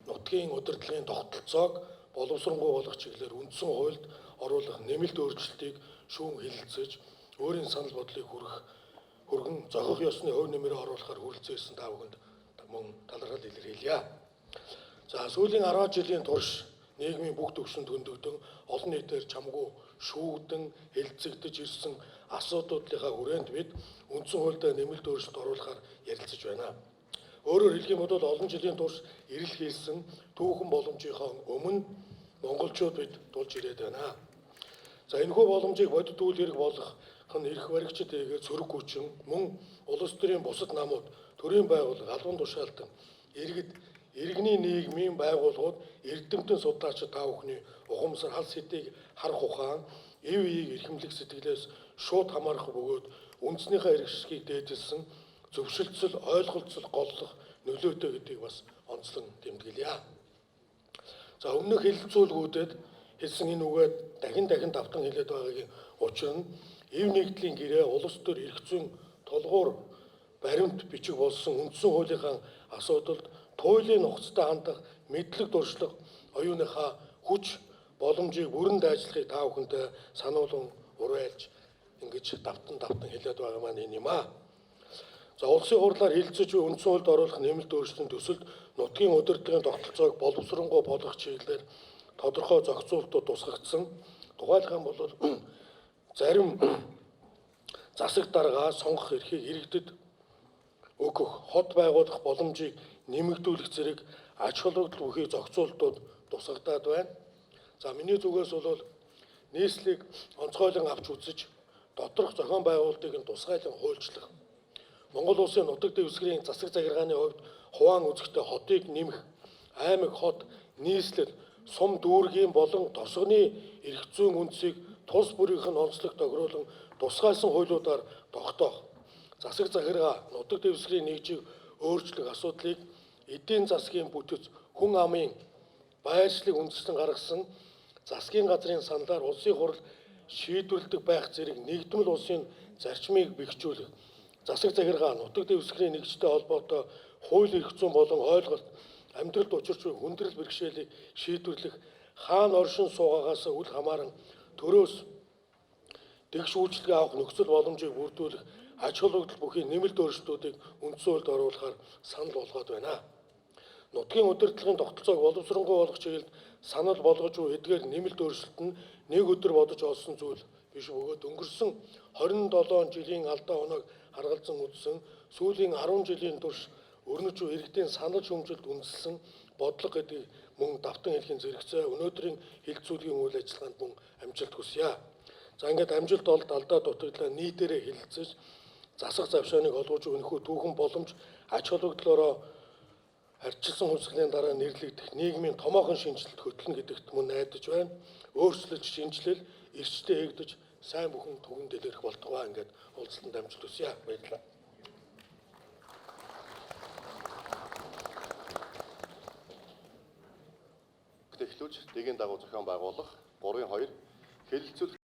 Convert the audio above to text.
Нутгийн удирдлагын тогтолцоог боловсронгуй болгох чиглэлээр үндсэн хуульд оруулах нэмэлт өөрчлөлтийг шүүн хэлэлцэж, өөрийн санал бодлыг хүргэн зохих ёсны хувь нэмрээ оруулахаар хүрэлцэн ирсэн та бүхэнд мөн талархал илэрхийлье. За, сүүлийн 10 жилийн турш нийгмийн бүх төвшөнд хөндөгдөн, олон нийтээр чамгүй шүүгдэн хэлэлцэгдэж ирсэн асуудлуудынхаа хүрээнд бид үндсэн хуульдаа нэмэлт өөрчлөлт оруулахаар ярилцаж байна. Өөрөөр хэлэх юм бол олон жилийн турш эрэл хийсэн түүхэн боломжийнхоо өмнө монголчууд бид тулж ирээд байна. За, энэхүү боломжийг бодит үйл хэрэг болгох нь эрх баригчид хийгээд сөрөг хүчин мөн улс төрийн бусад намууд, төрийн байгууллага, албан тушаалтан, иргэд, иргэний нийгмийн байгууллагууд, эрдэмтэн судлаачид та бүхний ухамсар хал сэдийг харах ухаан, эв ийг эрхэмлэх сэтгэлээс шууд хамаарах бөгөөд үндснийхээ эрхшгийг дээдэлсэн зөвшөлтсөл, ойлголцол голлох нөлөөтэй гэдгийг бас онцлон тэмдэглэе. За, өмнөх хэлэлцүүлгүүдэд хэлсэн энэ үгээ дахин дахин давтан хэлээд байгаагийн учир нь эв нэгдлийн гэрээ улс төр эрх зүйн тулгуур баримт бичиг болсон үндсэн хуулийнхаа асуудалд туйлын нухацтай хандах мэдлэг туршлага оюуныхаа хүч боломжийг бүрэн дайжлахыг та бүхэнтэй сануулan уриалж ингэж давтан давтан хэлээд байгаа маань энэ юм аа. За, улсын хурлаар хэлэлцэж буй үндсэн хуульд оруулах нэмэлт өөрчлөлтийн төсөлд нутгийн удирдлагын тогтолцоог боловсронгуй болгох чиглэлээр тодорхой зохицуултууд тусгагдсан. Тухайлах юм бол зарим засаг даргаа сонгох эрхийг иргэдэд өгөх, хот байгуулах боломжийг нэмэгдүүлэх зэрэг ач холбогдол бүхий зохицуултууд тусгагдаад байна. За, миний зүгээс бол нийслэлийг онцгойлон авч үзэж, доторх зохион байгуулалтыг нь тусгайлан хуульчлах, Монгол улсын нутаг дэвсгэрийн засаг захиргааны хувьд хуваан үзэхдээ хотыг нэмэх, аймаг, хот, нийслэл, сум дүүргийн болон тосгоны эрх зүйн үндсийг тус бүрийнх нь онцлог тохируулан тусгайлсан хуулиудаар тогтоох, засаг захиргаа, нутаг дэвсгэрийн нэгжийг өөрчлөх асуудлыг эдийн засгийн бүтэц, хүн амын байршлыг үндэслэн гаргасан засгийн газрын саналаар улсын хурал шийдвэрлэдэг байх зэрэг нэгдмэл улсын зарчмыг бэхжүүлэх, засаг захиргаа, нутаг дэвсгэрийн нэгжтэй холбоотой хууль эрх зүйн болон ойлголт, амьдралд учирч буй хүндрэл бэрхшээлийг шийдвэрлэх, хаана оршин суугаагаас үл хамааран төрөөс тэгш үйлчилгээ авах нөхцөл боломжийг бүрдүүлэх ач холбогдол бүхий нэмэлт өөрчлөлтүүдийг үндсэн хуульд оруулахаар санал болгоод байна. Нутгийн удирдлагын тогтолцоог боловсронгуй болгох чиглэлд санал болгож буй эдгээр нэмэлт өөрчлөлт нь нэг өдөр бодож олсон зүйл биш бөгөөд өнгөрсөн 27 жилийн алдаа оноог харгалзан үзсэн, сүүлийн 10 жилийн турш өрнөж буй иргэдийн санал шүүмжилд үндэслэн бодлого гэдгийг мөн давтан хэлэхийн зэрэгцээ өнөөдрийн хэлэлцүүлгийн үйл ажиллагаанд мөн амжилт хүсье. За, ингээд амжилт олд алдаа дутагдлаа нийтээрээ хэлэлцэж, засах завшааныг олгож өгөх түүхэн боломж ач холбогдлоороо арчилсан хувьсгалын дараа нэрлэгдэх нийгмийн томоохон шинэчлэлт хөтлөнө гэдэгт мөн найдаж байна. Өөрчлөлт, шинэчлэл эрчтэй хийгдэж, сайн бүхэн түгэн дэлгэрэх болтугай. Ингээд уулзалтанд амжилт хүсье. Баярлалаа. Эхлүүлж дэгийн дагуу зохион байгуулах 3-2 хэлэлцүүлэх.